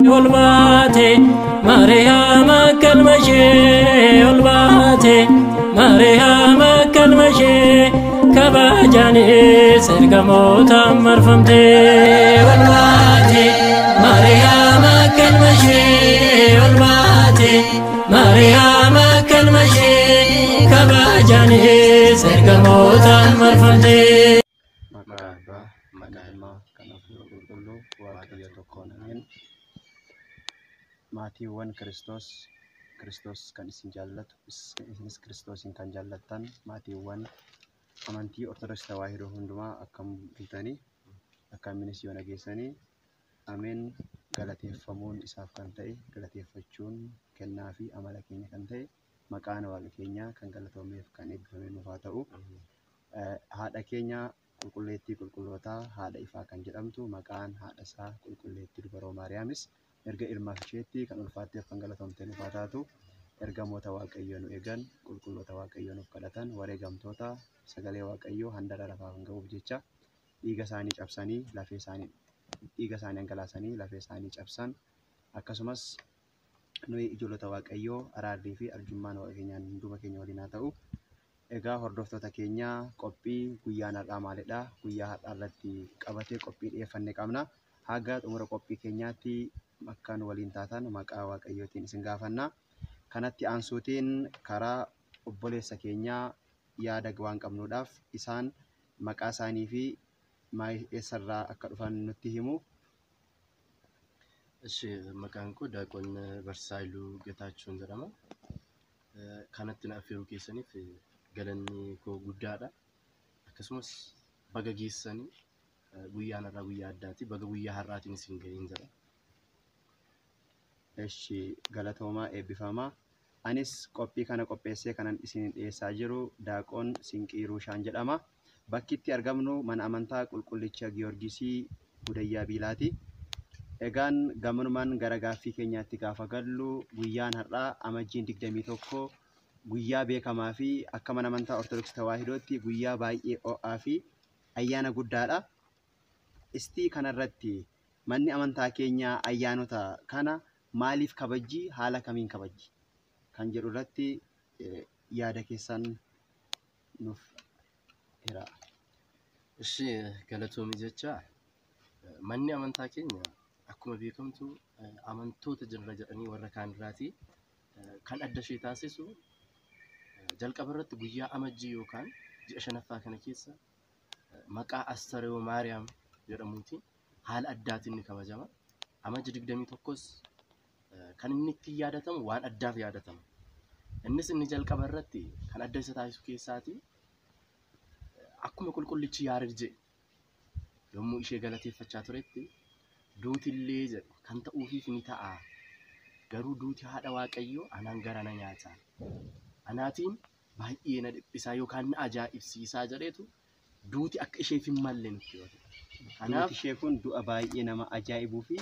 Ol baate Maariyaam akka ilma ishee, ol baate Maariyaam akka ilma ishee, kabajaanis ergamootaan marfamte. Ol baate Maariyaam akka ilma ishee, ol baate Maariyaam akka ilma ishee, kabajaanis ergamootaan marfamte. Maqaa Abbaa, maqaa Ilmaa, kan Hafuura Qulqulluu, Waaqayyo tokkoon, ameen. Maatiiwwan Kiristoos, Kiristoos kan isin jaallatu, isinis Kiristoosiin kan jaallattan, maatiiwwan amantii Ortodoksii Tawaahidoo hundumaa akkam bultanii, akkamiinis yoo nageessanii? Ameen. Galateeffamuun isaaf kan ta'e, galateeffachuun kennaa fi amala keenya kan ta'e, maqaan Waaqa keenyaa kan galatoomeef kan eebbifame nuuf haa ta'u. Haadha keenya qulqulleettii qulqullootaa, haadha ifaa kan jedhamtu, maqaan haadha isaa qulqulleettii dubaroo Maariyaamis erga ilmaaf isheetti kan ulfaatteef kan galatoomte nuuf haa taatu. Ergamoota Waaqayyoo nu eegan, qulqulloota Waaqayyoo nuuf kadhatan, wareegamtoota sagalee Waaqayyoo handara lafaa kan ga'uuf jecha dhiiga isaanii cabsanii lafee isaanii, dhiiga isaanii dhangalaasanii lafee isaanii cabsan, akkasumas nuyi ijoollota Waaqayyoo araarrii fi arjummaan Waaqa keenyaan hunduma keenya waliin haa ta'u. Egaa hordoftoota keenyaa, qophii guyyaan har'aa maalidha? Guyyaa har'aa irratti qabatee qophii dhiyeeffanne qabna. Haga xumura qophii keenyaatti akka nu waliin taatan maqaa Waaqayyootiin isin gaafanna. Kanatti aansuutiin karaa obboleessa keenyaa yaada waan qabnuudhaaf isaan maqaa isaanii fi eessarraa akka dhufan nutti himu. Ishi, maqaan koo Daaqon Barsiisaa Haayiluu Getaachoon jedhama. Kanatti na affeeruu keessaniif galanni koo guddaadha. Akkasumas baga geessanii, guyyaan har'aa guyyaa addaati. Baga guyyaa har'aatiin isin ga'een jedha. Eshi, galatoomaa, eebbifamaa. Anis qophii kana qopheessee kanan isin dhiyeessaa jiru Daaqon Sinqii Ruushaan jedhama. Bakki itti argamnu mana amantaa Qulqullicha Giyoorgisii Gudayyaa Biilaati. Egaan gamanumaan gara gaaffii keenyaatti gaafa gallu, guyyaan har'aa Amajjiin 21 guyyaa beekamaa fi akka mana amantaa Ortodoksii Tawaahidootti guyyaa baay'ee ho'aa fi ayyaana guddaadha. Istii kanarratti manni amantaa keenyaa ayyaanota kana maaliif kabajji, haala kamiin kabajji kan jedhu irratti yaada keessan nuuf hiraa. Ishi, galatoomii jecha, manni amantaa keenya akkuma beekamtu amantoota jirra jedhanii warra kaan irraati kan adda ishee taasisu, jalqaba irratti guyyaa Amajjii yookaan ji'a shanaffaa kana keessa maqaa Astariyoo Maariyaam jedhamuutiin haala addaatiin ni kabajama. Amajji 21s kan inni ittiin yaadatamu waan addaaf yaadatama. Innis inni jalqaba irratti kan adda isa taasisu keessaati, akkuma qulqullichi Yaared jedhe yommuu ishee galateeffachaa turetti, duutillee jedhe kan ta'uufiif ni ta'a. Garuu duuti haadha Waaqayyoo anaan gara na nyaata. Anaatiin baay'ee na dhiphisaa yookaan na ajaa'ibsiisaa jedheetu duuti akka isheef hin malle nutti himate. Kanaaf duuti ishee kun du'a baay'ee nama ajaa'ibuu fi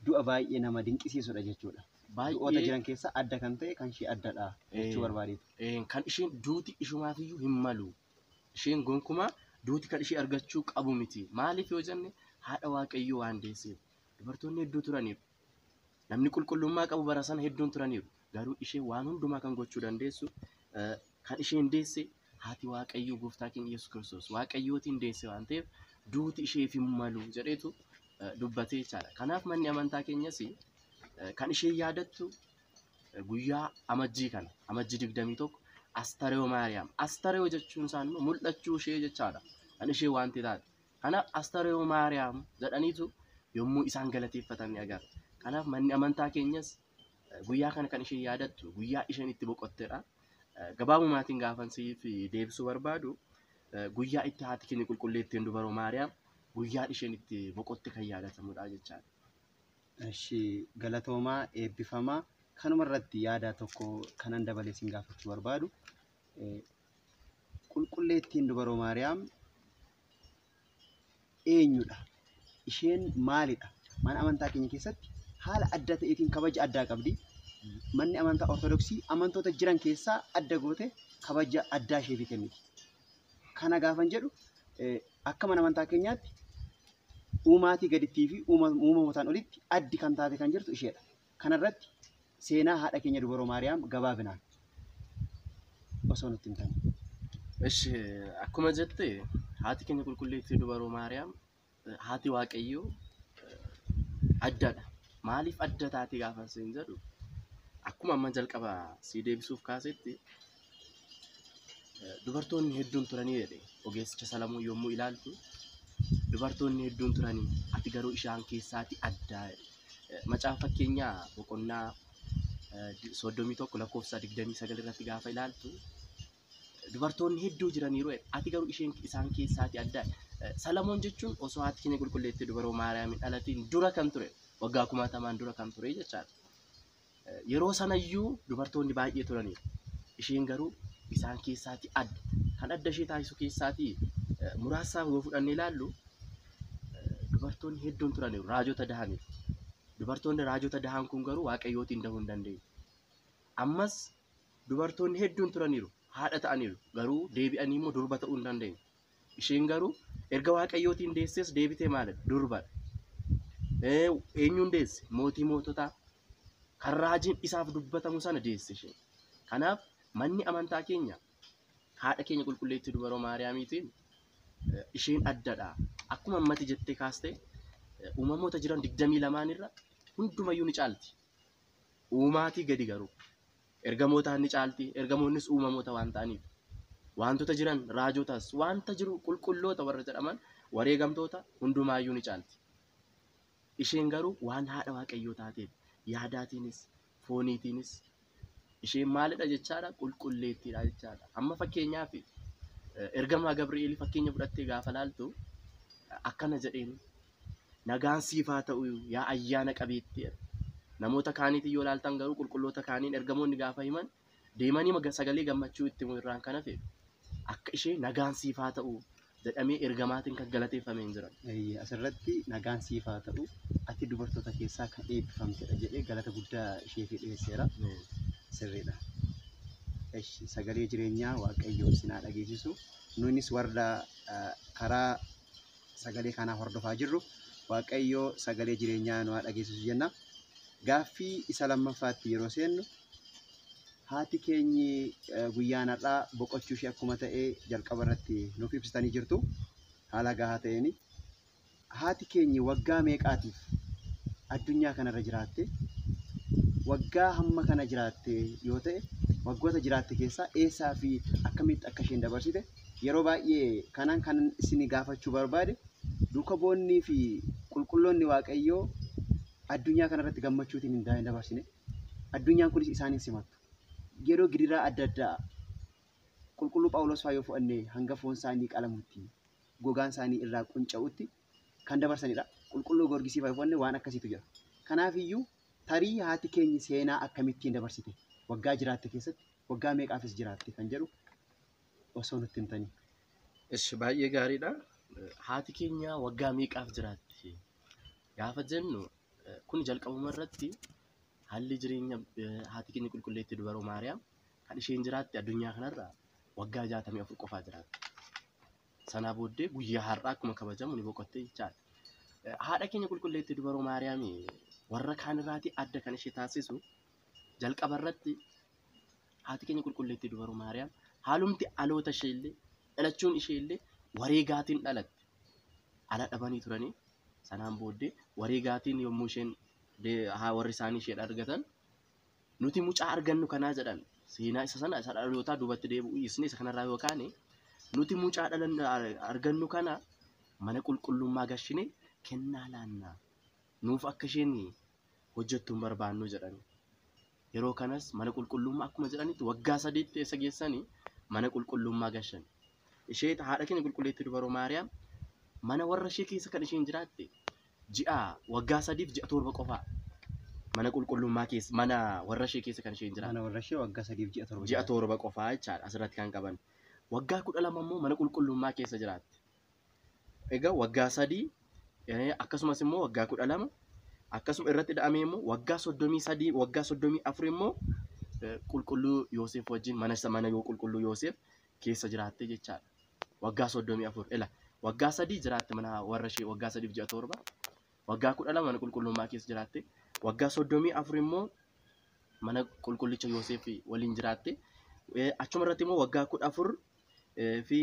du'a baay'ee nama dinqisiisudha jechuudha. Du'oota jiran keessaa adda kan ta'e kan ishee addadha jechuu barbaadeetu. Kan isheen duuti ishumaafiyyuu hin malu. Isheen gonkumaa duuti kan ishee argachuu qabu miti. Maaliif yoo jenne, haadha Waaqayyoo waan deesseef. Dubartoonni hedduu turaniiru. Namni qulqullummaa qabu bara sana hedduun turaniiru. Garuu ishee waan hundumaa kan gochuu dandeessu, kan isheen deesse haati Waaqayyoo gooftaa keenya Yesuus Kiristoos Waaqayyootiin deesse waan ta'eef duuti isheef hin malu jedheetu dubbatee jechaadha. Kanaaf manni amantaa keenyas kan isheen yaadattu guyyaa Amajjii kana, Amajjii 21, Astariyoo Maariyaam. Astariyoo jechuun isaan immoo mul'achuu ishee jechaadha. Kan ishee wanti taate. Kanaaf Astariyoo Maariyaam jedhaniitu yommuu isaan galateeffatan ni agarra. Kanaaf manni amantaa keenyas guyyaa kana kan isheen yaadattu guyyaa isheen itti boqottedha. Gabaabumaatiin gaafan siif deebisuu barbaadu, guyyaa itti haati keenya qulqulleettiin dubaroo Maariyaam guyyaa isheen itti boqotte kan yaadatamudha jechaadha. Eshi, galatoomaa, eebbifamaa. Kanuma irratti yaada tokko kanan dabalee isin gaafachuu barbaadu, qulqulleettiin dubaroo Maariyaam eenyudha? Isheen maalidha? Mana amantaa keenya keessatti haala adda ta'eetiin kabaja addaa qabdi. Manni amantaa Ortodoksii amantoota jiran keessaa adda goote kabaja addaa isheef kenniti. Kana gaafan jedhu, akka mana amantaa keenyaatti Uumaatii gadittii fi uumamootaan olitti addi kan taate kan jirtu isheedha. Kanarratti seenaa haadha keenya dubaroo Maariyaam gabaabinaan osoo nutti himtanii. Ishi akkuma jette haati keenya qulqulleettii dubaroo Maariyaam haati Waaqayyoo addadha. Maaliif adda taate gaafa isin jedhu akkuma amma jalqaba si deebisuuf kaasetti dubartoonni hedduun turanii jedhe ogeessicha Salamoon yommuu ilaaltu dubartoonni hedduun turanii ati garuu isaan keessaati adda. Macaafa fakkeenyaa boqonnaa 31 lakkoofsa 29 irratti gaafa ilaaltu dubartoonni hedduu jiraniiru ati garuu isheen isaan keessaati adda. Salamoon jechuun osoo haati keenya qulqulleettii dubaroo Maariyaam hin dhalatiin dura kan ture waggaa 10,000 dura kan ture jechaadha. Yeroo sanayyuu dubartoonni baay'ee turaniiru. Isheen garuu isaan keessaati adda. Kan adda ishee taasisu keessaati muraasaaf yoo fudhannee ilaallu dubartoonni hedduun turaniiru raajota dahaniiru. Dubartoonni raajota dahan kun garuu Waaqayyootiin dahuu hin dandeenye. Ammas dubartoonni hedduun turaniiru haadha ta'aniiru garuu deebi'anii immoo durba ta'uu hin dandeenye. Isheen garuu erga Waaqayyootiin deesses deebitee maalidha? Durbadha. Eenyuun deesse? Mootii moototaa kan raajiin isaaf dubbatamu sana deesse isheen. Kanaaf manni amantaa keenya haadha keenya qulqulleettii dubaroo Maariyaamiitiin isheen addadha. Akkuma ammati jettee kaaste uumamoota jiran 22 irra hundumayyuu ni caalti. Uumaatii gadi garuu ergamootaan ni caalti. Ergamoonnis uumamoota waan ta'aniif wantoota jiran raajotas wanta jiru qulqulloota warra jedhaman wareegamtoota hundumaayyuu ni caalti. Isheen garuu waan haadha Waaqayyoo taateef yaadaatiinis fooniitiinis isheen maalidha jechaadha? Qulqulleettiidha jechaadha. Amma fakkeenyaaf ergamaa Gabri'eel fakkeenya fudhattee gaafa laaltu akkana jedheen nagaan siif haa ta'u yaa ayyaana qabeettii. Namoota kaaniitiin yoo laaltan garuu qulqulloota kaaniin ergamoonni gaafa himan deemanii sagalee gammachuu itti himu irraan kan hafe akka ishee nagaan siif haa ta'u jedhamee ergamaatiin kan galateeffamee hin jiran. Asirratti nagaan siif haa ta'u ati dubartoota keessaa kan eebbifamtedha jedhee galata guddaa isheef dhiyeesseera. Sirriidha. Sagalee jireenyaa Waaqayyoo isin haa dhageessisu. Nunis warra karaa sagalee kanaa hordofaa jirru Waaqayyoo sagalee jireenyaa nu haa dhageessisu jenna. Gaaffii isa lammaffaatti yeroo seennu haati keenyi guyyaan har'aa boqochuu ishee akkuma ta'e jalqaba irratti nuuf ibsitanii jirtu haala gahaa ta'een. Haati keenyi waggaa meeqaatiif addunyaa kanarra jiraatte? Waggaa hamma kana jiraatte yoo ta'e waggoota jiraatte keessaa eessaa fi akkamitti akka isheen dabarsite yeroo baay'ee kanaan kan isin gaafachuu barbaade duuka boonnii fi qulqulloonni Waaqayyoo addunyaa kanarratti gammachuutiin hin dabarsine. Addunyaan kunis isaan hin simattu. Yeroo gidiraa adda addaa qulqulluu Phaawulos fa'aa yoo fudhanne hanga foon isaanii qalamutti gogaan isaanii irraa qunca'utti kan dabarsanidha. Qulqulluu Goorgisii fa'aa yoo fudhanne waan akkasiitu jira. Kanaafiyyuu tarii haati keenyi seenaa akkamittiin dabarsite waggaa jiraatte keessatti waggaa meeqaafis jiraatte kan jedhu osoo nutti himtanii. Ishi baay'ee gaariidha. Haati keenya waggaa meeqaaf jiraatte gaafa jennu kun jalqabuma irratti haalli jireenya haati keenya qulqulleettii dubaroo Maariyaam kan isheen jiraatte addunyaa kanarra waggaa 64 qofaa jiraatte. Sanaa booddee guyyaa har'aa akkuma kabajamu ni boqotte jechaadha. Haadha keenya qulqulleettii dubaroo Maariyaam warra kaan irraatii adda kan ishee taasisu jalqaba irratti haati keenya qulqulleettii dubaroo Maariyaam haalumti dhaloota ishee illee dhalachuun ishee illee wareegaatiin dhalatte. Ala dhabanii turanii sanaan booddee wareegaatiin yommuu isheen warri isaanii ishee argatan nuti mucaa argannu kanaa jedhan seenaa isa sana isa dhalootaa duubatti deebi'u dhiisne isa kanarraa yoo kaane nuti mucaa argannu kana mana qulqullummaa gashine kennaa laannaa nuuf akka isheen hojjettu hin barbaannu jedhan. Yeroo kanas mana qulqullummaa akkuma jedhanitti waggaa 3tti eessa geessanii mana qulqullummaa gashan. Ishee haadha keenya qulqulleettii dubaroo Maariyaam mana warra ishee keessa kan isheen jiraatte ji'a waggaa 3 fi ji'a 7 qofaa mana qulqullummaa keessa mana warra ishee keessa kan isheen jiraatte. Mana warra ishee waggaa 3 fi ji'a 7. Ji'a 7 qofaa jechaadha asirratti kan qaban. Waggaa 12 immoo mana qulqullummaa keessa jiraatte. Egaa waggaa 3 akkasumas immoo waggaa 12 akkasuma irratti da'amee immoo waggaa 33 waggaa 34 immoo qulqulluu Yoosef wajjin mana yoo qulqulluu Yoosef keessa jiraatte jechaadha. Waggaa 34 ila Waggaa 3 jiraatte mana warra ishee waggaa 3 ji'a 7. Waggaa 12 mana qulqullummaa keessa jiraatte. Waggaa 34 immoo mana qulqullicha Yoosef waliin jiraatte. Achuma irratti immoo waggaa 14 fi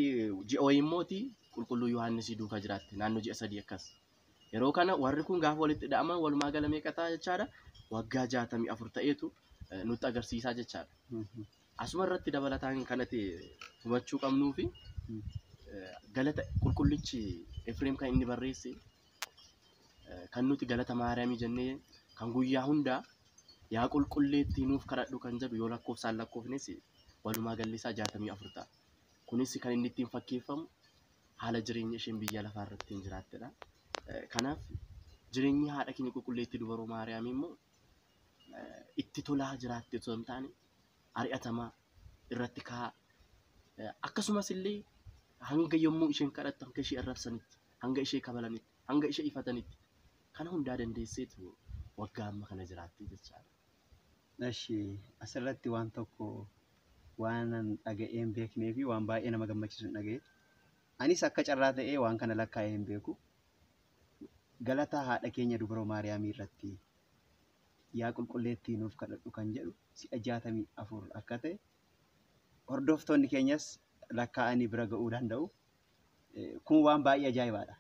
ji'a wayii immooti qulqulluu Yohaannis duukaa jiraatte naannoo ji'a 3 akkas. Yeroo kana warri kun gaafa walitti dha'aman walumaa gala meeqa ta'a jechaadha? Waggaa 64 ta'eetu nutti agarsiisaa jechaadha. Asuma irratti dabalataan kanatti hubachuu qabnuu fi galata qulqullichi Efreem kan inni barreesse kan nuti galata Maariyaamii jennee kan guyyaa hundaa yaa qulqulleettii nuuf kadhadhu kan jedhu yoo lakkoofsaan lakkoofnes walumaa galli isaa 64 ta'a. Kunis kan inni ittiin fakkeeffamu haala jireenya isheen biyya lafaa irratti ittiin jiraattedha. Kanaaf jireenyi haadha keenya qulqulleettii dubaroo Maariyaamii immoo itti tolaa jiraatte osoo hin taane ari'atamaa irratti kaa'aa akkasumas illee hanga yommuu isheen kadhattu hanga ishee arrabsanitti, hanga ishee kabalanitti, hanga ishee ifatanitti kana hundaa dandeesseetu waggaa amma kana jiraatte jechaadha. Eshi asirratti waan tokko waan dhaga'ee hin beeknee fi waan baay'ee nama gammachiisu hin dhaga'e. Anis akka carraa ta'ee waan kana lakkaa'ee hin beeku. Galata haadha keenya dubaroo Maariyaamii irratti yaa qulqulleettii nuuf kadhadhu kan jedhu si'a 64 akka ta'e hordoftoonni keenyas lakkaa'anii bira ga'uu danda'u. Kun waan baay'ee ajaa'ibaadha.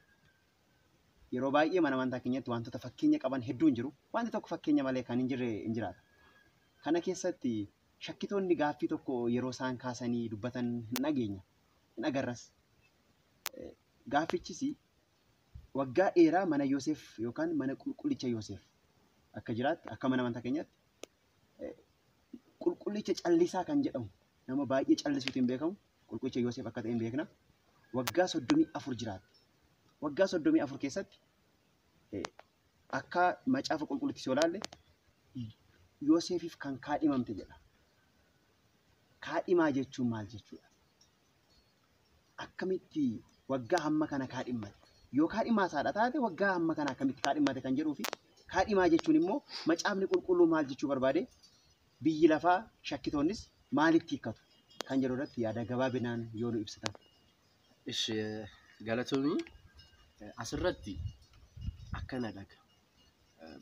Yeroo baay'ee mana amantaa keenyatti wantoota fakkeenya qaban hedduun jiru. Wanti tokko fakkeenya malee kan hin jirre hin jiraata. Kana keessatti shakkitoonni gaaffii tokko yeroo isaan kaasanii dubbatan hin dhageenya, hin agarras. Gaaffichis waggaa dheeraa mana Yoosef yookaan mana qulqullicha Yoosef akka jiraatti akka mana amantaa keenyatti qulqullicha callisaa kan jedhamu nama baay'ee callisuutiin beekamu qulqullicha Yoosef akka ta'e hin beekna. Waggaa 34 jiraatte. Waggaa 34 keessatti akka macaafa qulqulluutti yoo ilaalle Yoosefiif kan kaadhimamte jedha. Kaadhimaa jechuun maal jechuudha? Akkamitti waggaa hamma kana kaadhimmate? Yoo kaadhimaa isaadha taate waggaa hamma kana akkamitti kaadhimmate kan jedhuu fi kaadhimaa jechuun immoo macaafni qulqulluu maal jechuu barbaade? Biyyi lafaa shakkitoonnis maalitti hiikkatu kan jedhu irratti yaada gabaabinaan yoo nu ibsitan. Ishi galatoomii asirratti akkana dhaga.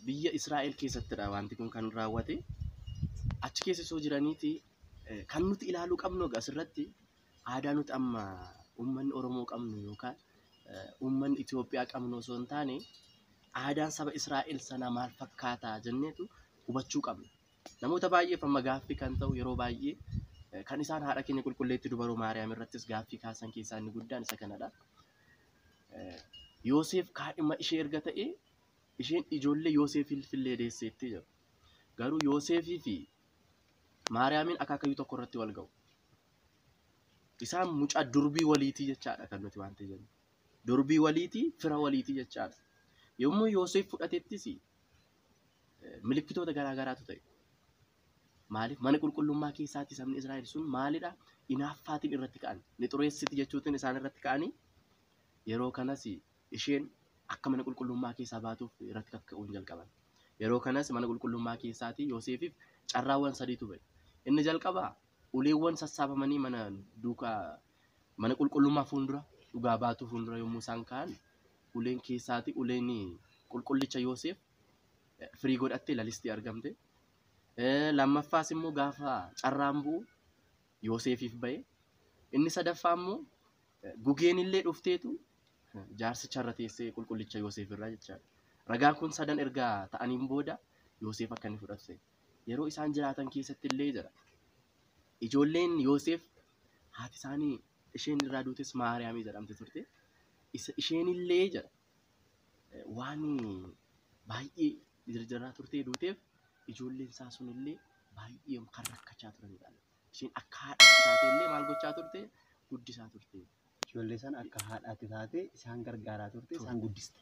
Biyya Israa'el keessattidha wanti kun kan raawwate. Achi keessa osoo jiraniiti kan nuti ilaaluu qabnu asirratti aadaa nuti amma uummanni Oromoo qabnu yookaan uummanni Itoophiyaa qabnu osoo hin taane aadaan saba Israa'el sanaa maal fakkaataa jenneetu hubachuu qabna. Namoota baay'eef amma gaaffii kan ta'u yeroo baay'ee kan isaan haadha keenya qulqulleettii dubaroo Maariyaam irrattis gaaffii kaasan keessaa inni guddaan isa kanadha. Yoosef kaadhima ishee erga ta'e isheen ijoollee Yoosefiif illee deesseetti jedhu. Garuu Yoosefii fi Maariyaamiin akaakayyuu tokko irratti wal ga'u. Isaan mucaa durbii waliitii jechaadha kan nuti waan ta'e jennu. Durbii waliitii fira waliitii jechaadha. Yommuu Yoosef fudhatettis milikkitoota garaa garaatu ta'e. Maaliif mana qulqullummaa keessaatti sabni Israa'el sun maalidha? Inaaffaatiin irratti ka'an. Ni xureessiti jechuutiin isaan irratti ka'anii yeroo kanas isheen akka mana qulqullummaa keessaa baatuuf irratti kakka'uun jalqaban. Yeroo kanas mana qulqullummaa keessaatii Yoosefiif carraawwan sadiitu ba'e. Inni jalqabaa uleewwan sassaabamanii mana duukaa mana qulqullummaa fuuldura dhugaa baatuu fuuldura yommuu isaan ka'an uleen keessaatii uleen qulqullicha Yoosef firii godhattee lalistii argamte. Lammaffaas immoo gaafa carraan bu'u Yoosefiif ba'e. Inni sadaffaa immoo gugeen illee dhufteetu jaarsicha irra teessee qulqullicha Yoosef irraa jechaadha. Ragaan kun sadan erga ta'aniin booda Yoosef akka inni fudhatu ta'e. Yeroo isaan jiraatan keessatti illee jira. Ijoolleen Yoosef haati isaanii isheen irraa duutes Maariyaamii jedhamte turte. Isheen illee jira. Waan baay'ee jirjiraa turtee duuteef ijoolleen isaa sun illee baay'ee kan rakkachaa turanidha. Isheen akka haadhaatti taate illee maal gochaa turte? Guddisaa turte. Ijoollee sana akka haadhaatti taate isaan gargaaraa turte, isaan guddiste.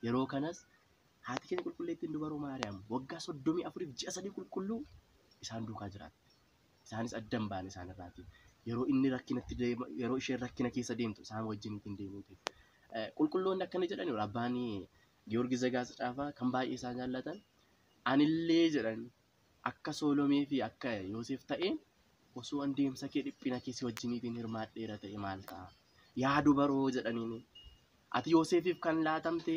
Yeroo kanas haati keenya qulqulleettiin dubaroo Maariyaam waggaa 34 ji'a 3 qulqulluu isaan duukaa jiraatte. Isaanis adda hin baane isaan irraati. Yeroo inni rakkinatti deema, yeroo isheen rakkina keessa deemtu isaan wajjin ittiin deemuuti. Qulqulloonni akkana jedhaniiru. Abbaan Giyoorgis Zagaascaafaa kan baay'ee isaan jaallatan anillee jedhan akka Soolomee fi akka Yoosef ta'een osoo an deemsa kee dhiphina kee si wajjiniitiin hirmaadheera ta'e maal ta'a? Yaa dubaroo jedhaniini. Ati Yoosefiif kan laatamte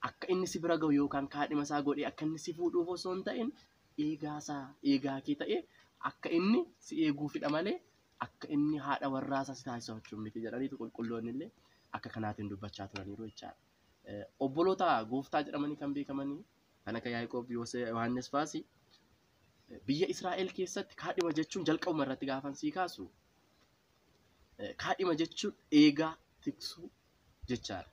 akka inni si bira ga'u yookaan kaadhima isaa godhee akka inni si fuudhuuf osoo hin ta'in eegaa isaa eegaa kee ta'e akka inni si eeguufidha malee akka inni haadha warraa isaa si taasisuu miti jedhaniitu qulqulloonni illee akka kanaatiin dubbachaa turaniiru jechaadha. Obboloota gooftaa jedhamanii kan beekamanii kan akka Yaaqoob, Yoosef, Yohaannis faasi biyya Israa'el keessatti kaadhima jechuun jalqabuma irratti gaafan sii kaasu kaadhima jechuun eegaa tiksuu jechaadha.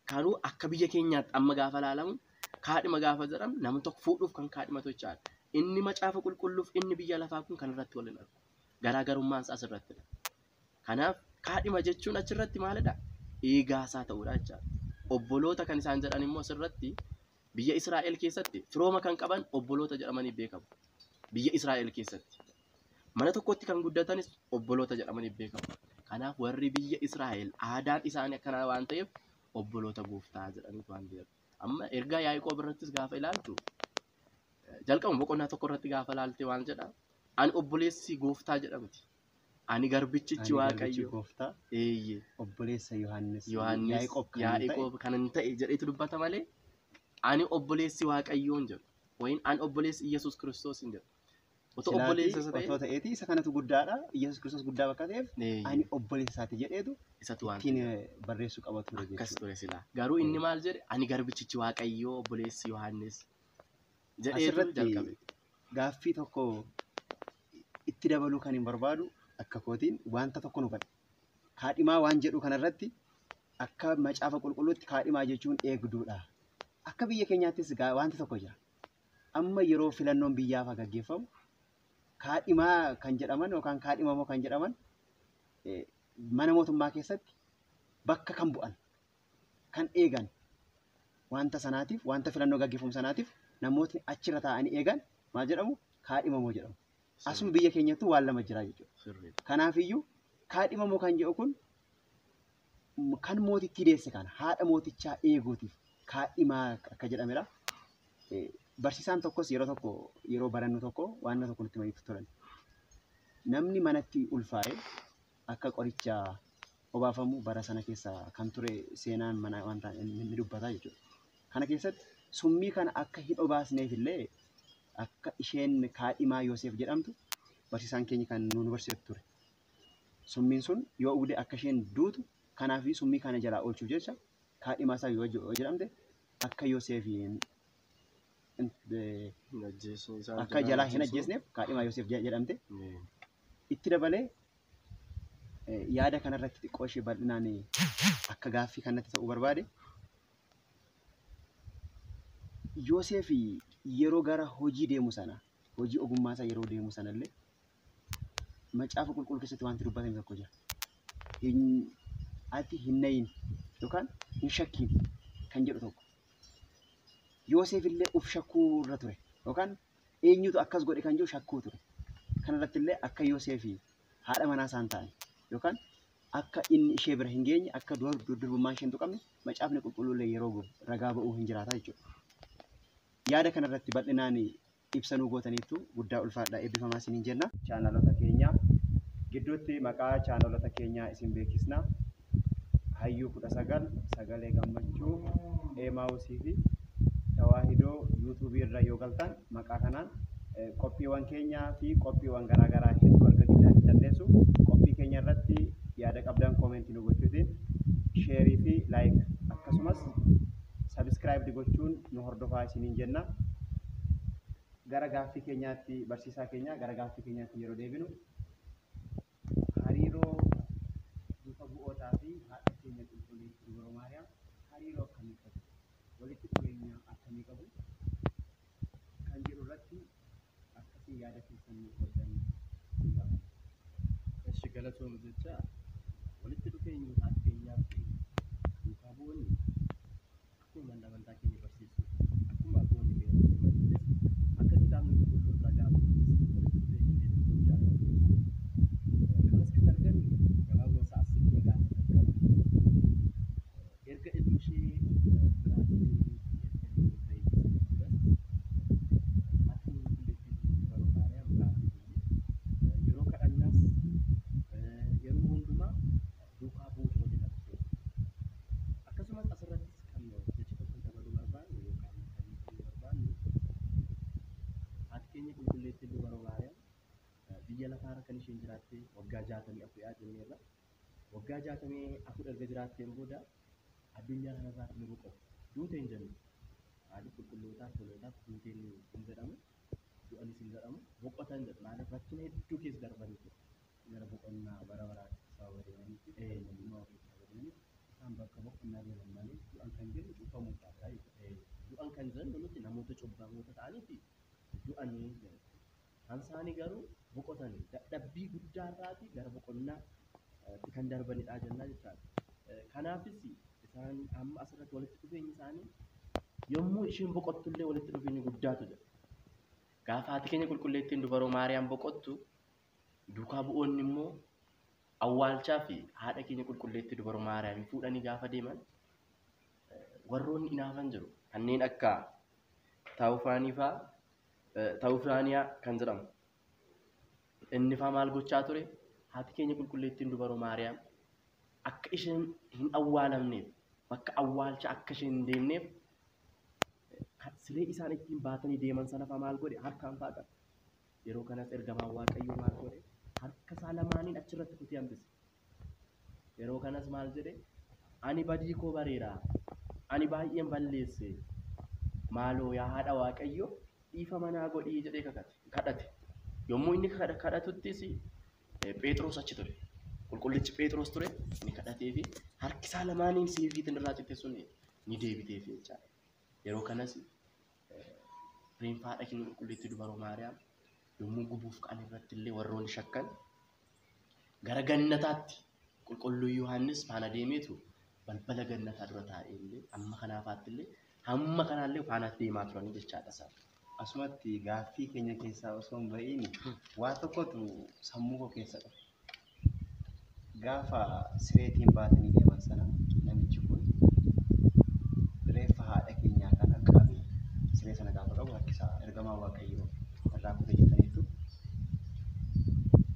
Kanuu akka biyya keenyaatti amma gaafa ilaalamu kaadhima gaafa jedhamu namni tokko fuudhuuf kan kaadhimatu jechaadha. Inni macaafa qulqulluuf inni biyya lafaa kun kan irratti wal hin argu. Garaagarummaan isaa asirrattidha. Kanaaf kaadhima jechuun achirratti maalidha? Eegaa isaa ta'uudha jechaadha. Obboloota kan isaan jedhan immoo asirratti biyya Israa'el keessatti firooma kan qaban obboloota jedhamanii beekamu. Biyya Israa'el keessatti. Mana tokkotti kan guddatanis obboloota jedhamanii beekamu. Kanaaf warri biyya Israa'el aadaan isaanii akkanaa waan ta'eef obboloota gooftaa jedhaniitu waan jedhamu. Amma ergaa Yaaqoob irrattis gaafa ilaaltu jalqabuma boqonnaa tokko irratti gaafa ilaalte waan jedha. Ani obboleessi gooftaa jedhamti. Ani garbichichi Waaqayyo. Gooftaa Eeyyee. obboleessa Yohaannis Yohaannis Yaaqoob kan ta'e Yaaqoob kan hin ta'e jedheetu dubbata malee ani obboleessi Waaqayyoon jedhu. Wayin ani obboleessi Iyyasuus Kiristoos hin jedhu. Otoo silaatii obboleessa isa ta'e otoo ta'eeti isa kanatu guddaadha. Iyyasuus Kiristoos guddaa bakka ta'eef eeyyee, ani obboleessa isaati jedheetu isatu waan ittiin barreessuu qaba ture akkas jechuudha. ture silaa. Garuu inni maal jedhe ani garbichichi Waaqayyoo obboleessi Yohaannis jedheetu Asirratti jalqabe. gaaffii tokko itti dabaluu kan hin barbaadu akka kootiin wanta tokko nu hubadhe. Kaadhimaa waan jedhu kanarratti akka macaafa qulqulluutti kaadhimaa jechuun eegduudha. Akka biyya keenyaattis wanti tokko jira. Amma yeroo filannoon biyyaaf gaggeeffamu kaadhimaa kan jedhaman yookaan kaadhimamoo kan jedhaman mana mootummaa keessatti bakka kan bu'an kan eegan wanta sanaatiif wanta filannoo gaggeeffamu sanaatiif namootni achirra taa'anii eegan maal jedhamu kaadhimamoo jedhamu. Asuma biyya keenyattuu waan lama jira jechuudha. Sirriidha. Kanaafiyyuu kaadhimamoo kan jedhu kun kan mootittii deesse kana haadha mootichaa eeguutiif kaadhimaa akka jedhamedha. Barsiisaan tokkos yeroo tokko yeroo barannu tokko waan tokko nutti himanii turan. Namni manatti ulfaa'e akka qoricha obaafamu bara sana keessa kan ture seenaan mana wanta inni dubbata jechuudha. Kana keessatti summii kana akka hin obaasneef illee akka isheen kaadhimaa Yoosef jedhamtu barsiisaan keenya kan nu barsiisu ture. Summiin sun yoo dhugde akka isheen duutu kanaaf summii kana jalaa oolchuuf jecha kaadhimaa isaa yoo jedhamte akka Yoosef akka jalaa hin ajjeesneef kaadhimaa Yoosef jedhamte itti dabalee yaada kanarratti xiqqoo ishee bal'inaan akka gaaffii kanatti ta'uu barbaade. Yoosef yeroo gara hojii deemu sana hojii ogummaa isaa yeroo deemu sanallee macaafa qulqulluu keessatti wanti dubbatame tokko jira. Ati hin nayin yookaan hin shakkiin kan jedhu tokko. Yoosef illee uf shakkuu irra ture yookaan eenyutu akkas godhe kan jedhu shakkuu ture. Kanarratti illee akka Yoosef haadha manaa isaan ta'an yookaan akka inni ishee bira hin geenye akka durbummaan ishee hin tuqamne macaafni qulqulluu illee yeroo ragaa ba'uu hin jiraata jechuudha. Yaada kanarratti bal'inaan ibsanuu gootaniittu guddaa ulfaadhaa eebbifamaa isiniin jenna. Chaanalota keenya gidduutti maqaa chaanalota keenyaa isin beeksisna. Hayyuu 19, Sagalee Gammachuu, Eemaawusii fi Tawaahidoo yuutuubii irra yoo galtan maqaa kanaan qophiiwwan keenyaa fi qophiiwwan garaagaraa hedduu argachuu dandeessu. Qophii keenya irratti yaada qabdan koomentii nu gochuutiin sheerii fi laayik akkasumas sabiskiraayib gochuun nu hordofaa isiniin jenna. Gara gaaffii keenyaatti barsiisaa keenya gara gaaffii keenyaatti yeroo deebinu hariiroo duuka bu'ootaa fi haadha keenya qulqulleettii Dubroo Maariyaam hariiroo akkamii qabu? Walitti dhufeenya akkamii qabu? Kan jedhu irratti akkasii yaada keessan nuuf qooddan isin gaafadha. Eshi galatoom jecha walitti dhufeenyi haadha keenyaa fi duukaa bu'oonni akkuma manni amantaa keenya barsiisu akkuma abboonni keenya nutti himanittis akka kitaabni qulqulluun ragaa ba'uttis walitti dhufeenyi hedduu guddaadha jechuudha. Kanas kan argannu gabaabuma isaa as siqnee gaafa jalqabu erga ilmi ishee biraatti deebi'eetii erga inni fayyisee duras haati qulqulleettii Dubroo Maariyaam biraatti deebi'e. Yeroo kadhannaas yeroo hundumaa Biyya lafaarra kan isheen jiraatte waggaa 64 jenneerra. Waggaa 64 erga jiraatteen booda addunyaa kanarraatti ni boqotte. Duute hin jennu. Maaliif qulqullootaaf tolootaaf duuteen hin jedhamu, du'anis hin jedhamu, boqotan jedhu. Maaliif rakkina hedduu keessa darbanii ture. Gara boqonnaa bara baraatti sababa deemaniif, mootummaa ofii sababa deemaniif isaan bakka boqonnaa deeman malee du'an kan jennu cubbamoota jechuudha. Du'an kan jennu nuti namoota cubbamoota ta'anii fi du'anii jenna. Kan isaanii garuu boqotanii dadhabbii guddaarraatii gara boqonnaa kan darbanidha jennaa jechaadha. Kanaafis isaan amma asirratti walitti dhufeenyi isaanii yommuu isheen boqottullee walitti dhufeenyi guddaatu jira. Gaafa haati keenya qulqulleettiin dubaroo Maariyaam boqottu duukaa bu'oonni immoo awwaalchaa fi haadha keenya qulqulleettii dubaroo Maariyaam fuudhanii gaafa deeman warroonni inaafan jiru. Kanneen akka Taawufaanii fa'aa, Taawufaaniyaa kan jedhamu. Inni fa'aa maal gochaa ture? Haati keenya qulqulleettiin dubaroo Maariyaam akka isheen hin awwaalamneef, bakka awwaalcha akka isheen hin deemneef siree isaan ittiin baatanii deeman sana fa'aa maal godhe? Harkaan fa'aa qabe. Yeroo kanas ergamaan Waaqayyoo maal godhe? Harka isaa lamaaniin achirratti kutee hambise. Yeroo kanas maal jedhe? Ani badii koo bareera. Ani baay'een balleesse. Maaloo yaa haadha Waaqayyoo dhiifama naa godhii jedhee kadhate. Yommuu inni kadhatuttis Phexros achi ture. Qulqullichi Phexros ture ni kadhatee fi harki isaa lamaaniin seefiitiin irraa citte sun ni deebiteef jechaadha. Yeroo kanas reenfa haadha keenya qulqulleettii dubaroo Maariyaam yommuu gubuuf ka'an irratti illee warroonni shakkan gara gannataatti qulqulluu Yohaannis faana deemeetu balbala gannataa dura taa'ee illee amma kanaafaatti illee hamma kanaallee faana deemaa turanii jechaadha isaan. Asumatti gaaffii keenya keessaa osoo hin ba'iin waa tokkotu sammuu koo keessa dhufe. Gaafa sireetiin baatanii deeman sana namichi kun reeffa haadha keenyaa kana qabe siree sana gaafa qabu harkisaa ergamaa Waaqayyoo irraa kute jettaniitu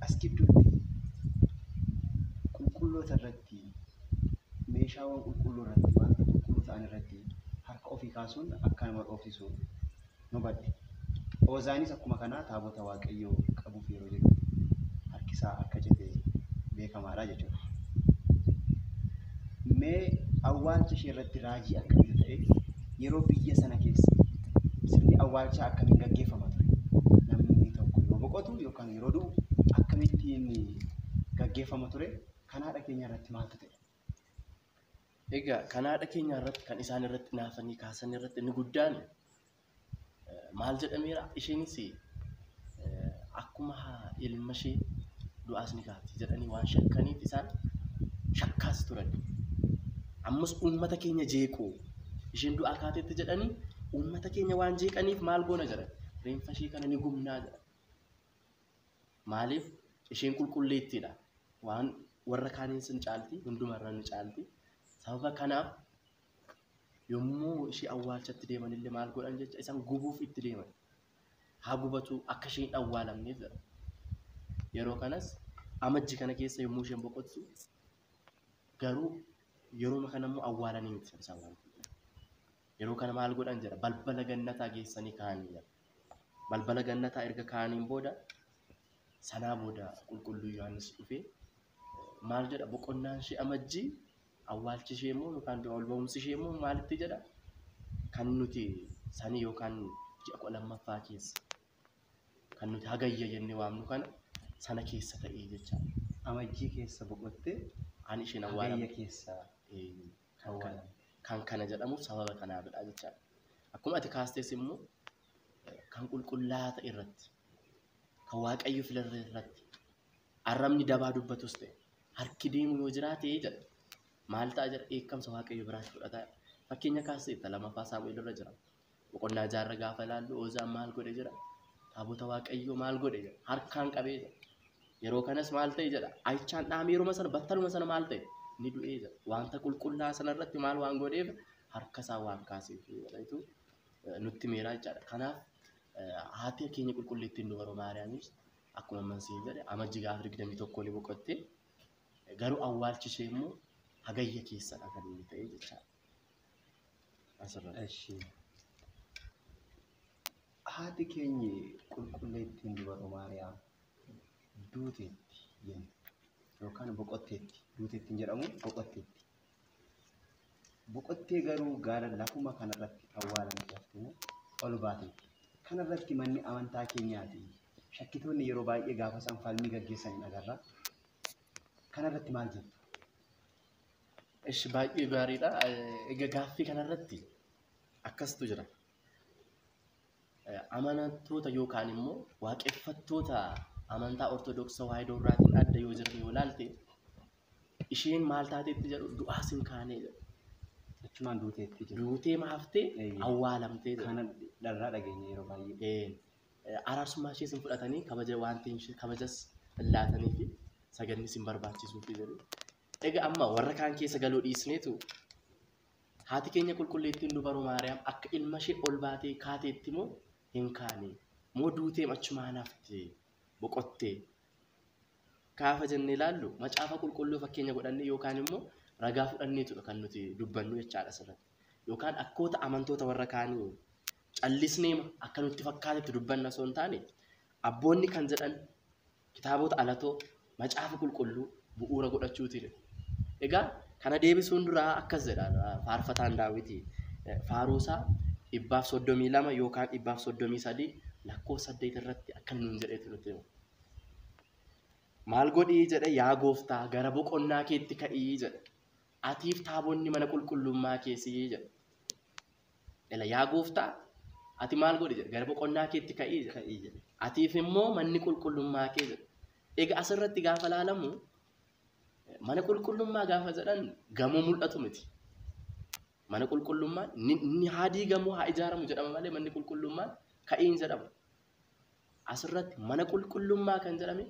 as gidduutti qulqulloota irratti meeshaawwan qulqulluu irratti wanta qulqulluu ta'an irratti harka ofii kaasuun akka nama dhoofsisu nu badhe. Oozaanis akkuma kanaa taabota Waaqayyoo qabuuf yeroo jedhu harkisaa akka cite beekamaadha jechuudha. Mee awwaalcha ishee irratti raajii akkamiitu ta'e yeroo biyya sana keessa sirni awwaalchaa akkamiin gaggeeffama ture? Namni tokko yoo boqotu yookaan yeroo du'u akkamittiin gaggeeffama ture? Kan haadha keenya irratti maaltu ta'e? Egaa kan haadha keenya irratti kan isaan irratti naafanii kaasan irratti inni guddaan maal jedhameera? Isheenis akkuma ilma ishee du'aas ni kaati jedhanii waan shakkaniif isaan shakkaas turan. Ammas uummata keenya jeequ isheen du'aa kaatetti jedhanii uummata keenya waan jeeqaniif maal goona jedhan? Reenfa ishee kana ni gubnaa jedhan. Maaliif isheen qulqulleettiidha. Waan warra kaaniin sin caalti, hundumarra ni caalti. Sababa kanaaf yommuu ishee awwaalchatti deeman illee maal godhan jecha isaan gubuuf itti deeman. Haa gubatu akka isheen hin awwaalamneef jedha. Yeroo kanas amajji kana keessa yommuu isheen boqottu garuu yeroo kana immoo awwaalanii miti isaan waan ta'eef. Yeroo kana maal godhan jedha balbala gannataa geessanii kaa'anii jedha. Balbala gannataa erga kaa'aniin booda sanaa booda qulqulluu Yohaannis dhufee maal jedha boqonnaan ishee amajjii awwaalchi ishee immoo yookaan du'a ol ba'umsi ishee immoo maalitti jedha kan nuti sanii yookaan ji'a 12ffaa keessa kan nuti hagayya jennee waamnu kana sana keessa ta'ee jechaadha. Amajjii keessa boqottee Ani isheen hagayya awwaalamte keessa awwaalamte. Kan kana jedhamuuf sababa kanaafidha jechaadha. Akkuma ati kaastes immoo kan qulqullaa'aa ta'e irratti kan Waaqayyo filarra irratti arrabni dabaa dubbatus ta'e harki deemu yoo jiraate jedha. Maal ta'a jedha dheekkamsa Waaqayyo biraatti fudhata. Fakkeenya kaasteetta 2ffaa Saamu'eel irra jira. Boqonnaa 6 gaafa ilaallu Oozaan maal godhe jedha. Taabota Waaqayyoo maal godhe jedha. Harkaan qabee jedha. Yeroo kanas maal ta'e jedha. Ayichaan dhaamee yeroo sana battaluma sana maal ta'e ni du'ee jedha. Wanta qulqullaa'aa sana irratti maal waan godheef harka isaa waan kaaseef jedhaniitu nutti meeraa jechaadha. Kanaaf haati keenya qulqulleettiin dubaroo Maariyaamis akkuma amman jedhe amajji gaafa 21 ni boqotte. Garuu awwaalchi ishee immoo hagayya keessadha kan inni ta'e jechaadha. Asirratti. Eshi. Haati keenyi qulqulleettiin dubaroo Maariyaam Duuteetti jenna yookaan boqotteetti. Duuteetti hin jedhamu boqotteetti. Boqottee garuu gaara lafuma kanarratti awwaalamte haftee ol baateetti. Kanarratti manni amantaa keenyaati. Shakkitoonni yeroo baay'ee gaafa isaan falmii gaggeessan hin agarra. Kanarratti maal jettu? Ishi baay'ee gaariidha. Egaa gaaffii kanarratti akkastu jira. Amantoota yookaan immoo waaqeffattoota amantaa Ortodoksii Tawaahidoo irraatiin adda yoo jiran yoo ilaalte isheen maal taateetti jedhu du'aas hin kaanee jedhu. Achumaan duuteetti jedhu. Duutee maaftee awwaalamtee jedhu. Kana dharraa dhageenya yeroo baay'ee. Araarsummaa ishees hin fudhatanii kabaja waan ta'eef kabajas hin laatanii fi sagannis hin barbaachisuufi jedhu. Egaa amma warra kaan keessa galuu dhiisneetu haati keenya qulqulleettiin dubaroo Maariyaam akka ilma ishee ol baatee kaateetti moo hin kaane moo duutee achumaan hafte boqottee gaafa jennee ilaallu macaafa qulqulluu fakkeenya godhannee yookaan immoo ragaa fudhanneetudha kan nuti dubbannu jechaadha asirratti. Yookaan akkoota amantoota warra kaanii callisnee akka nutti fakkaatetti dubbanna osoo hin taane abboonni kan jedhan kitaabota alatoo macaafa qulqulluu bu'uura godhachuutiin. Egaa kana deebisuun duraa akkas jedha faarfataan Daawiti faaruusaa 132 yookaan 133 lakkoofsa 8 irratti akka nuun jedhetu nutti hima. Maal godhii jedhe yaa gooftaa gara boqonnaa keetti ka'ii jedhe. Atiif taabonni mana qulqullummaa keessii jedhe. Ela yaa gooftaa ati maal godhi jedhe gara boqonnaa keetti ka'ii jedhe. Atiif immoo manni qulqullummaa kee jedhe. Egaa asirratti gaafa laalamu mana qulqullummaa gaafa jedhan gamoo mul'atu miti. Mana qulqullummaa ni haa diigamu haa ijaaramu jedhama malee manni qulqullummaan ka'iin jedhamu. Asirratti mana qulqullummaa kan jedhame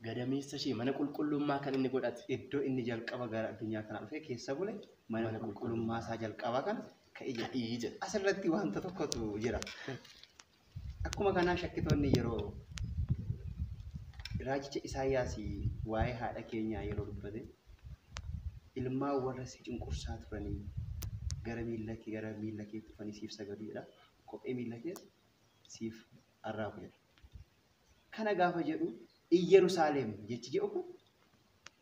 gadameessa ishee mana qulqullummaa kan inni godhate. Iddoo inni jalqaba gara addunyaa kanaa dhufee keessa bule mana qulqullummaa isaa jalqabaa kana ka'ii jedha. Asirratti wanta tokkotu jira. Akkuma kanaa shakkitoonni yeroo raajicha Isaayyaas waa'ee haadha keenyaa yeroo dubbate ilmaan warra si cunqursaa turanii gara miilla kee dhufanii siif sagadu jedha. Kophee miilla kees siif arraabu jedha. Kana gaafa jedhu Iyyerusaalem jechi jedhu kun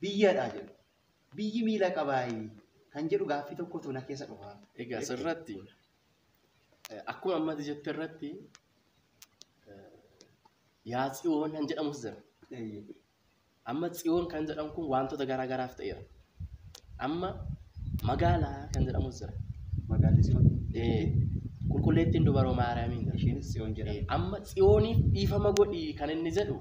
biyyadha jedhu. Biyyi miila qabaayi kan jedhu gaaffii tokkotu na keessa dhufa. Egaa asirratti akkuma ammatti jette irratti yaa Tsiyoon kan jedhamus jira. Amma Tsiyoon kan jedhamu kun wantoota garaa garaaf ta'eera. Amma magaalaa kan jedhamus jira. Magaalli Tsiyoon. Qulqulleettiin dubaroo Maariyaamiin jira. Isheenis Tsiyoon jedhama. Amma Tsiyooniif dhiifama godhi kan inni jedhu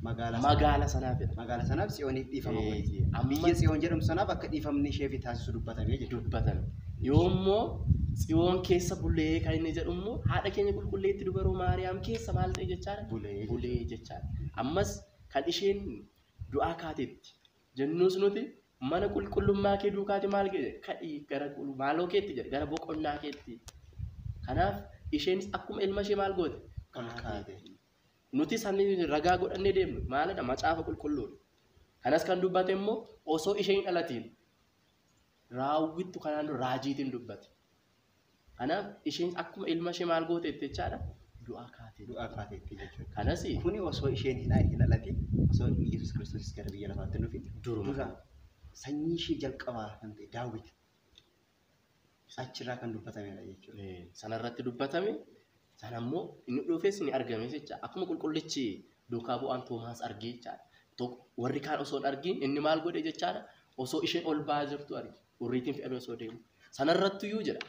magaala sanaafidha. Magaala sanaaf Tsiyooniif dhiifama godhi. Biyya Tsiyoon jedhamu sanaaf akka dhiifamni isheef taasisu dubbatamee jechuudha. Dubbatame. Yoommoo Tsiyoon keessa bulee kan inni jedhu immoo haadha keenya qulqulleetti dubaroo Maariyaam keessa maal ta'e jechaadha? Bulee jechaadha. Ammas kan isheen du'aa kaatetti jennuus nuti mana qulqullummaa kee duukaati maal jedhe ka'ii gara maaloo keetti jedhe gara boqonnaa keetti. Kanaaf isheenis akkuma ilma ishee maal goote? Kaate. Nuti sanii ragaa godhannee deemnu maalidha macaafa qulqulluudha. Kanas kan dubbate immoo osoo isheen hin dhalatiin raawwittu kanaan dura raajiitiin dubbate. Kanaaf isheen akkuma ilma ishee maal gooteetti jechaadha du'aa kaate. Du'aa kaateetti jechuudha. Kanas Kuni osoo isheen hin dhalatiin osoo Yesuus Kiristoos gara biyya lafaatti hin dhufin dura sanyii ishee jalqabaa kan ta'e Daawit achirraa kan dubbatamedha jechuudha. Sanarratti dubbatame sana immoo inni dhufes ni argame jecha akkuma qulqullichi duukaa bu'aan Toomaas argee jechaadha. Warri kaan osoo hin argin inni maal godhe jechaadha osoo isheen ol ba'aa jirtu arge hurriitiin fe'amee osoo deemu. Sanarrattiyyuu jedha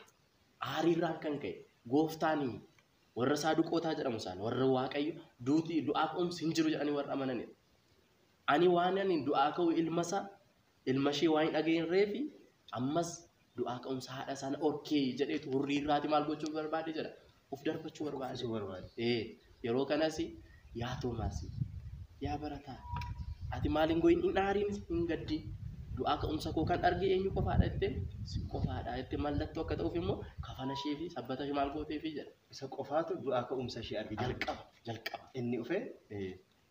aariirraan kan ka'e gooftaanii warra saaduqootaa jedhamu isaan warra waaqayyo duuti du'aa ka'umsi hin jiru jedhanii warra amananidha. Ani waan ani du'aa ka'u ilma isaa ilma ishee waan hin dhageenyeefi ammas du'aa ka'umsa haadha sana orkee jedheetu hurriirraati maal gochuu barbaade jedha. Of darbachuu barbaade. Yeroo kanas yaa Toomaas yaa barataa ati maal hin goyin hin aariin hin gaddiin du'aa ka'umsa koo kan arge eenyu qofaadha jettee si qofaadha jettee mallattoo akka ta'uuf immoo kafana ishee fi sabbata ishee maal gooteefi jedha. Isa qofaatu du'aa ka'umsa ishee arge jalqaba. Jalqaba. Inni dhufee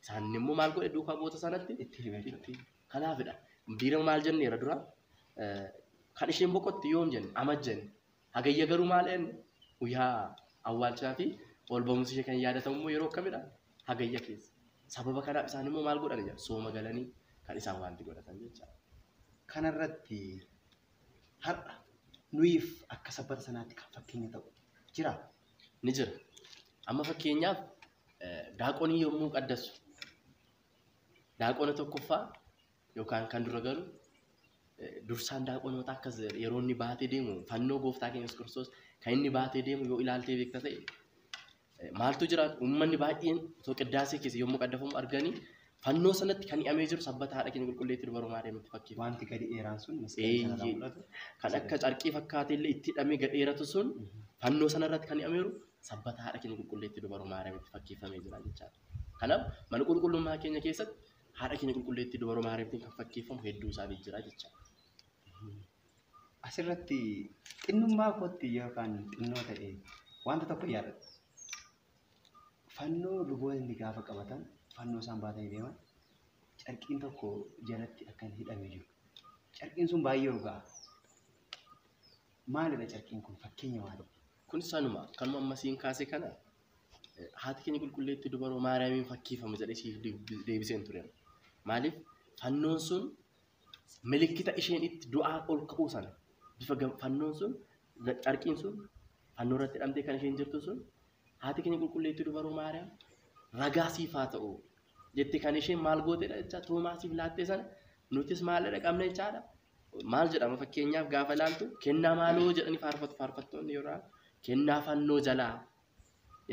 Isaan immoo maal godhe duukaa bu'oota sanatti itti hime jechuudha. Kanaafidha. Biira maal jenneera dura kan isheen boqotte yoom jenne amajjenne hagayya garuu maal jenne guyyaa awwaalchaa fi ol ba'umsi ishee kan yaadatamu immoo yeroo akkamidha hagayya keessa. Sababa kanaaf isaan immoo maal godhan jedha sooma galanii kan isaan wanti godhatan jechaadha. Kanarratti har'a nuyiif akka sabbata sanaatti kan fakkeenya ta'u jira. Ni jira. Amma fakkeenyaaf daaqonii yommuu qaddasu daaqona tokkoffaa yookaan kan dura galu dursaan daaqonoota akkas yeroo inni baatee deemu fannoo gooftaa keenya Yesuus Kiristoos kan inni baatee deemu yoo ilaaltee beekta ta'e maaltu jira uummanni baay'een otoo qiddaasee keessa yommuu qaddafamu arganii fannoo sanatti kan hi'amee jiru sabbata haadha keenya qulqulleettii dubaroo Maariyaamitti fakkeeffama. Wanti gadi dheeraan sun masqalii sanarraa mul'atu. Kan akka carqii fakkaatee illee itti hidhamee gad dheeratu sun fannoo sanarratti kan hi'ameeru sabbata haadha keenya qulqulleettii dubaroo Maariyaamitti fakkeeffamee jira jechaadha. Kanaaf mana qulqullummaa keenya keessatti haadha keenya qulqulleettii dubaroo Maariyaamitiin kan fakkeeffamu hedduu isaanii jira jechaadha. Asirratti xinnummaa kootti yookaan xinnoo ta'e wanta tokko yaadadha. Fannoo luboonni gaafa qabatan fannoo isaan baatanii deeman carqiin tokko jalatti akkan hidhamee jiru. Carqiin sun baay'ee urgaa'a. Maalidha carqiin kun? Fakkeenya maalidha? Kun sanuma kanuma amma siin kaase kana haati keenya qulqulleettii dubaroo Maariyaamiin fakkeeffama jedhee siif deebiseen ture. Maaliif fannoon sun milikkita isheen itti du'aa ol ka'uu sana bifa fannoon sun carqiin sun fannoo irratti hidhamtee kan isheen jirtu sun haati keenya qulqulleettii dubaroo Maariyaam ragaa siif haa ta'u jettee kan isheen maal gootedha jecha Toomaasiif laattee sana nutis maalidha qabna jechaadha. Maal jedhama fakkeenyaaf gaafa ilaaltu kennaa maaloo jedhanii faarfatu faarfattoonni yeroo kennaa fannoo jalaa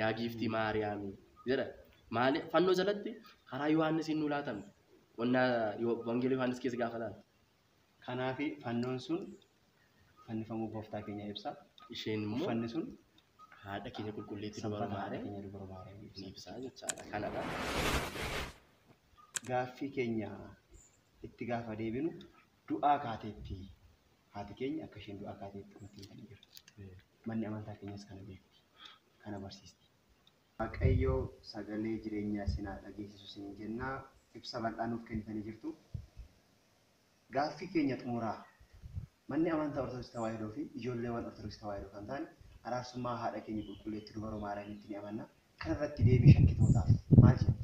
yaa giiftii Maariyaamii jedha. Maali fannoo jalatti karaa Yohaannisiin nu laatamte. Qonnaa Wangeela Yohaannis keessa gaafa ilaaltu. Kanaaf fannoon sun fannifamuu gooftaa keenya ibsa. Isheen immoo Uffanni sun haadha keenya qulqulleettii dubaroo sabbata haadha Maariyaam keenya dubaroo Maariyaam ibsa. ni ibsa jechaadha. Kanadha. Gaaffii keenya itti gaafa deebinu du'aa kaateetti haati keenya akka isheen du'aa kaateetti nutti himanii jirti. Manni amantaa keenyas kana beekti. Kana barsiisti. Waaqayyo sagalee jireenyaa isin haa dhageessisu isiniin jennaa ibsa bal'aa nuuf kennitanii jirtu. Gaaffii keenya xumuraa manni amantaa Ortodoksii Tawaahidoo fi ijoolleewwan Ortodoksii Tawaahidoo kan ta'an araarsummaa haadha keenya qulqulleettii dubaroo Maariyaamitti ni amanna. Kanarratti deebii shakkitootaaf maal jettu?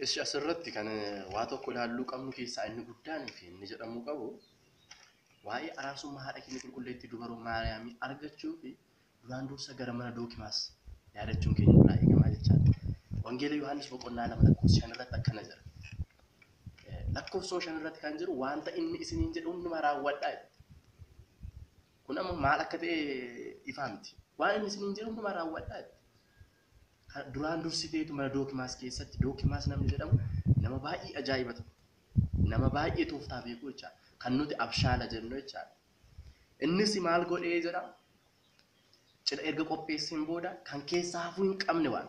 Ishi asirratti kan waa tokko ilaalluu qabnu keessaa inni guddaan fi inni jedhamuu qabu waa'ee araarsummaa haadha keenya qulqulleettii dubaroo Maariyaamii argachuu fi duraan dursa gara mana Dookimaas yaadachuun keenya nurraa eegamaa jechaadha. Wangeela Yohaannis boqonnaa 2 lakkoofsa 5 irratti akkana jedha. Lakkoofsa 5 irratti kan jiru wanta inni isiniin jedhu hundumaa raawwadhaa jedha. Kun amma maal akka ta'e ifaa miti. Waan inni isiniin jedhu hundumaa raawwadhaa jedha. Duraan dursiteetu mana Dookimaas keessatti Dookimaas namni jedhamu nama baay'ee ajaa'iba ta'u. Nama baay'ee tooftaa beeku jechaadha. Kan nuti abshaala jennu jechaadha. Innis maal godhee jedha? Cidha erga qopheesseen booda kan keessaa hafuu hin qabne waan.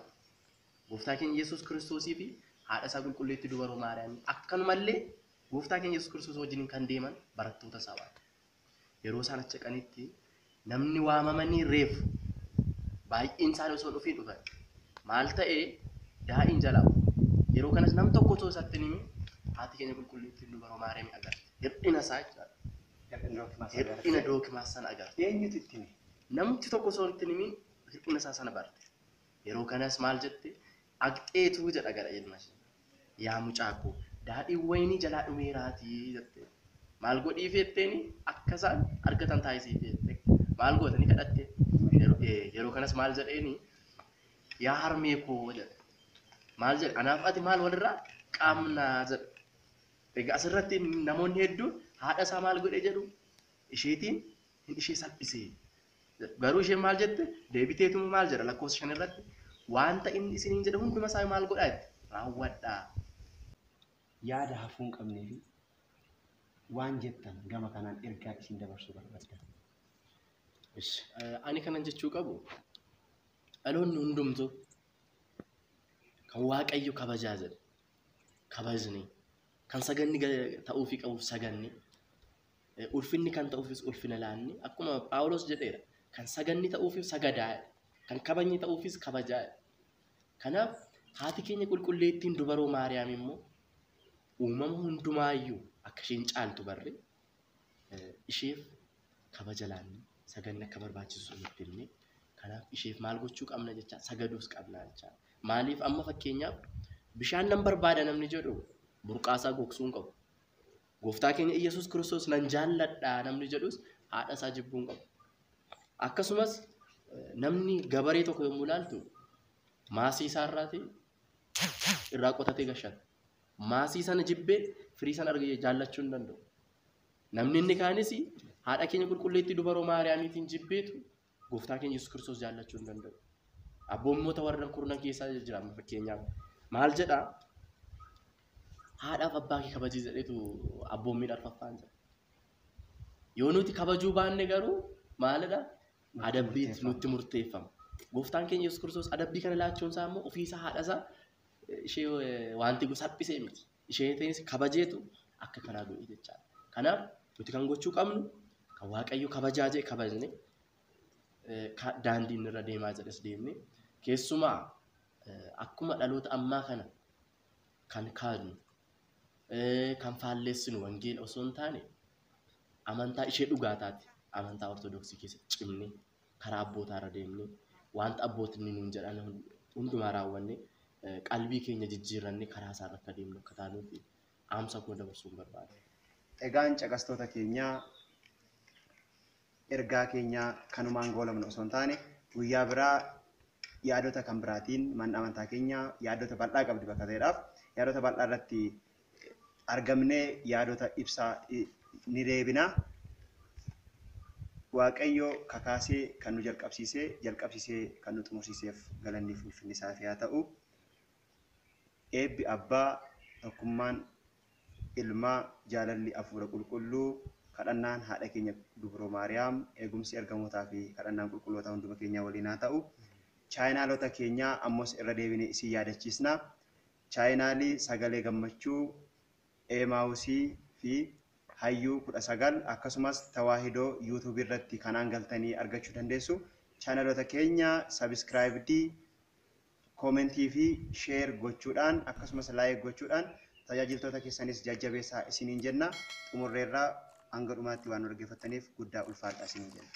Gooftaa keenya Yesuus Kiristoosii fi haadha isaa qulqulleettii dubaroo Maariyaamii akkanumallee gooftaa keenya Yesuus Kiristoos wajjin kan deeman barattoota isaa waan. Yeroo isaan achi dhaqanitti namni waamamanii reefu baay'een isaanii osoo dhufiin dhufan. Maal ta'ee daa'iin jalaa. Yeroo kanas nam tokko osoo isatti hin himin haati keenya qulqulleettiin dubaroo Maariyaamii agarte. Hir'ina isaa jechaadha. Hir'ina Dookimaas sana agarte. Eenyutu itti hime? Namti tokko osoo itti hin himin hir'ina isaa sana barte. Yeroo kanas maal jette? Aqxeetu jedha gara ilma ishee. Yaa mucaa koo daadhiin wayinii jalaa dhumeeraatii jette. Maal godhiif jetteeni akka isaan argatan taasisiif jette. Maal gootanii kadhatte? Yeroo kanas maal jedheeni? Yaa harmee koo jedhe. Maal jedhe? Anaaf ati maal walirraa qaamnaa jedhe. Egaa asirratti namoonni hedduun haadha isaa maal godhe jedhu isheetiin hin ishee salphisee. Garuu isheen maal jette? Deebiteetu maal jedha lakkoofsa 5 irratti wanta inni isiniin jedhe hunduma isaa maal godhaa jette? Raawwadhaa. Yaada hafuu hin qabnee fi waan jettan gama kanaan ergaa isin dabarsuu barbaaddan. Ani kanan jechuu qabu dhaloonni hundumtuu kan Waaqayyo kabajaa jedhe kabajni kan saganni ta'uufii qabuuf saganni ulfinni kan ta'uufis ulfina laanni akkuma Phaawulos jedheera kan saganni ta'uufis sagadaa kan kabajni ta'uufis kabajaa. Kanaaf haati keenya qulqulleettiin dubaroo Maariyaam immoo uumama hundumaayyuu akka isheen caaltu barre isheef kabaja laanni saganni akka barbaachisu nutti himne. Kanaaf isheef maal gochuu qabna jecha sagaduus qabna jecha. Maaliif amma fakkeenyaaf Bishaan nan barbaada namni jedhu burqaasaa gogsuu hin qabu. Gooftaa keenya Iyyasuus Kiristoos nan jaalladha namni jedhus haadha isaa jibbuu hin qabu. Akkasumas namni gabaree tokko yommuu ilaaltu maasii isaarraati irraa qotatee gashata. Maasii sana jibbee firii sana argee jaallachuu hin danda'u. Namni inni kaanis haadha keenya qulqulleettii dubaroo Maariyaamiitiin jibbeetu gooftaa keenya Yesuus Kiristoos jaallachuu hin danda'u. Abboommota warra kurnan keessaa jira fakkeenyaaf. Maal jedhaa? Haadhaaf abbaa kee kabajii jedheetu abboommiin arfaffaan jedha. Yoo nuti kabajuu baanne garuu maalidha? Adabbiitu nutti murteeffama. Gooftaan keenya Yesuus Kiristoos adabbii kana laachuun isaa immoo ofiisaa haadha isaa ishee wanti salphisee miti. Ishee ta'es kabajeetu akka kanaa godhe jechaadha. Kanaaf nuti kan gochuu qabnu kan Waaqayyo kabajaa jedhe kabajne daandii inni irra deemaa jedhes deemne keessumaa akkuma dhaloota ammaa kana kan kaadnu kan faalleessinu wangeela osoo hin taane amantaa ishee dhugaa taate amantaa Ortodoksii keessa cimne karaa abbootaa irra deemne wanta abbootiin nuun jedhan hundumaa raawwanne qalbii keenya jijjiirranne karaa isaa irra akka deemnu akka taanuuf dhaamsa koo dabarsuun barbaada. Egaan caqastoota keenyaa ergaa keenyaa kanumaan goolabnu osoo hin taane guyyaa biraa yaadota kan biraatiin manni amantaa keenyaa yaadota bal'aa qabdi bakka ta'eedhaaf yaadota bal'aa irratti argamnee yaadota ibsaa ni deebina. Waaqayyo kakaasee kan nu jalqabsiisee jalqabsiisee kan nu xumursiiseef galanni fi ulfinni isaaf haa ta'u. Eebbi abbaa tokkummaan ilmaa jaalalli hafuura qulqulluu kadhannaan haadha keenya dubroo Maariyaam eegumsi ergamootaa fi kadhannaan qulqulloota hunduma keenya waliin haa ta'u. Chaayinaalota keenyaa ammos irra deebinee isin yaadachiisna. Chaayinaalii sagalee gammachuu, Eemaawusii fi Hayyuu 19 akkasumas Tawaahidoo yuutuubii irratti kanaan galtanii argachuu dandeessu. Chaayinaalota keenya sabiskiraayibdii, koomentii fi sheer gochuudhaan akkasumas laayik gochuudhaan tajaajiltoota keessanis jajjabeessaa isiniin jenna. Xumurreerraa hanga dhumaatti waan nu dhaggeeffattaniif guddaa ulfaadha isiniin jenna.